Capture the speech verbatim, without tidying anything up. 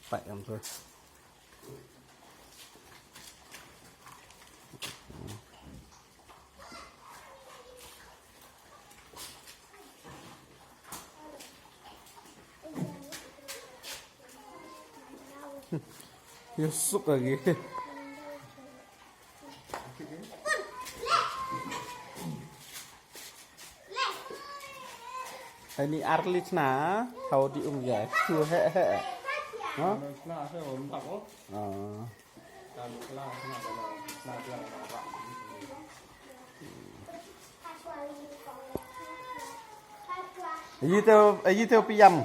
Pat em tu. Yusuk lagi. Ini arli chna, hau di um ya, chu he he. Ha? Ah. Ayi teo, ayi teo piyam.